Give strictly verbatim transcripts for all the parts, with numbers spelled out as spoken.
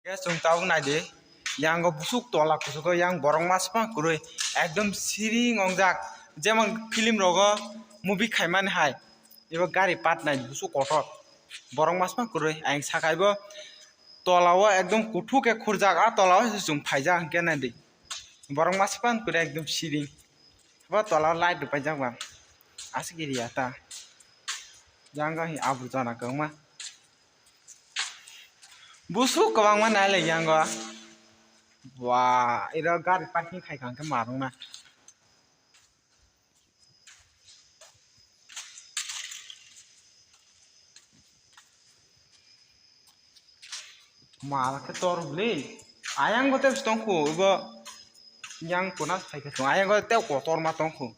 Guys, chwng tabuk naidi, yango busuk tola kuchugo yang borok masa phang kwrwi, ekdom siring ongjak, jemon film rogo movie khaimani hai, ebo gari part naidi busuk kotor, borok masa phang kwrwi, ayang sakaibo tola o ekdom kuthuk khe khurjak, a tola o se chwng phaijak hwnkhe naidi, borok masa phang kwrwi ekdom siring, bo tola o light rwpaijak ba, aswk area ta, yang go hi aborjona kwbangma. Busuk kwbangma nai le yango. Ba, iro gari parking khai kha hwnkhe ma rwngna. Ma khe tor bwle. Ayang bo tei tongkho, ibo yang kona sai khe tong. Ayang bo tei kotor ma tongkho.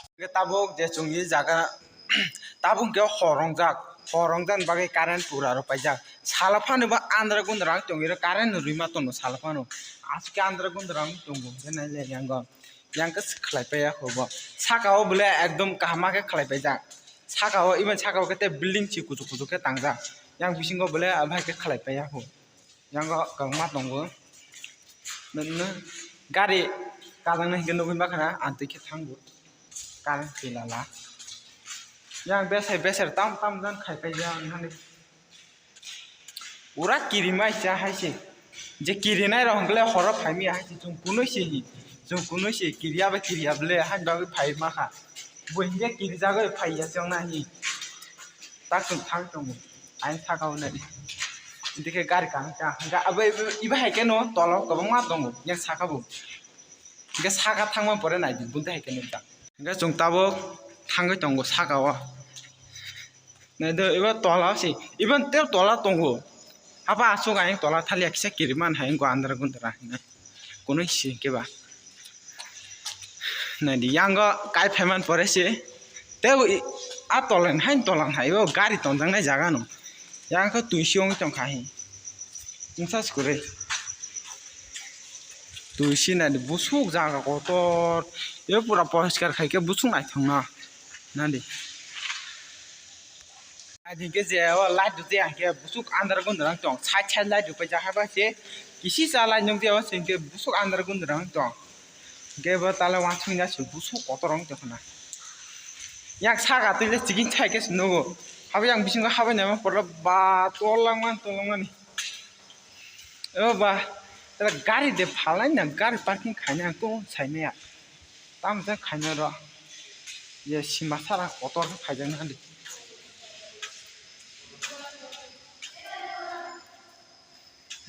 Hwnkhe tabuk je chwngni jaga, tabuk hwnkhe hor wngjak, hor wngjani bagwi current pura rw paijak. Salo phano bo andra gundra wng tongwi rw current rwima tongo salo phano. Aswk khe andra gundra wng tongo hwnkhe nai le yango. Yang khe swk khlai paiya kho bo. Saka o bole ekdom kaham ma khe khlai paijak. Saka o, iben saka o khe tei building se kuchuk kuchuk khe tangjak. Yang bisingo bole abo hai khe khlai paiya kho. Yango kwbangma tongo. Nokno gari kajaknai hwnkhe nugwi mankha na, amtwi khe thango. Current twi lala. Yang beser beser tam tam jan khai paijak nani. Pura kirimai cha hai se. Je kirinai rok hwnkhe le horo phai maya hai se, chwng kunui se hi. Chwng kunui se kiriya ba kiriya bole hai bagwi phai ma kha. Bo hwnkhe kirijagwi phai ya chwng na hi. Tak chwng thang tongo. Ayang saka o nai. Hwnkhe gari kaham cha. Hwnkhe abo ibo, ibo hai khe no tola o kwbangma tongo. Yang saka bo. Hwnkhe saka thangma pore nai di, bunte hai khe nukjak. Hwnkhe chwng tabuk thangwi tongo saka o. Nai do, ibo tola o se, ibo tei tola tongo. Abo aswk ayang tola thaliya kisa kiriman hai wngkha andra gundra hinwi. Kunui se hwnkhe ba. Nai di, yango kai phaiman pore se. Tei bo i-, a tola ni haino tola ni hai o gari tonjaknai jaga no. Yang khe twi se wngwi tongkha hi. Wngsa se kwrwi. Twi se nai di busuk jaga kotor. Yo pura poriskar khai khe busuk naithok no. Nai di. Nai di khe je o light rwjak khe busuk andar gundra wng tong. Side side light rwpaijak hai ba se. Kisi cha light nukjagao se hwnkhe busuk andar gundra wng tong. Hwnkhe bo tala uansukya se busuk kotor wng tongkha na. Yang saka twi le chikon chai khe se nugo. Habo yang bisingo habai naima pore ba tol langmani tol langmani. O ba, tala gari de phalai na gari parking khaina ang kung sai maya. Tamo jang khaina ro. Ye sima sara kotor khe khaijak nai di.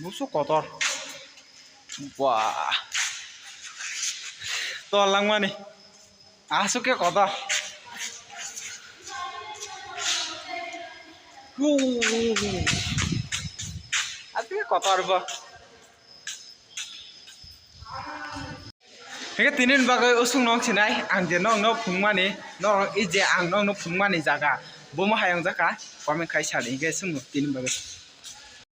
Busu kotor. Wah. Tol langmani. Aswk khe kotor. Huu. Aswk khe kotor bo. Hingke tini ni bagwi usung nok sinai ang je nok no phungmani, nok i je ang nok no phungmani jaga bomo hayung jaka comment khai sadi hingke sung tini bagwi.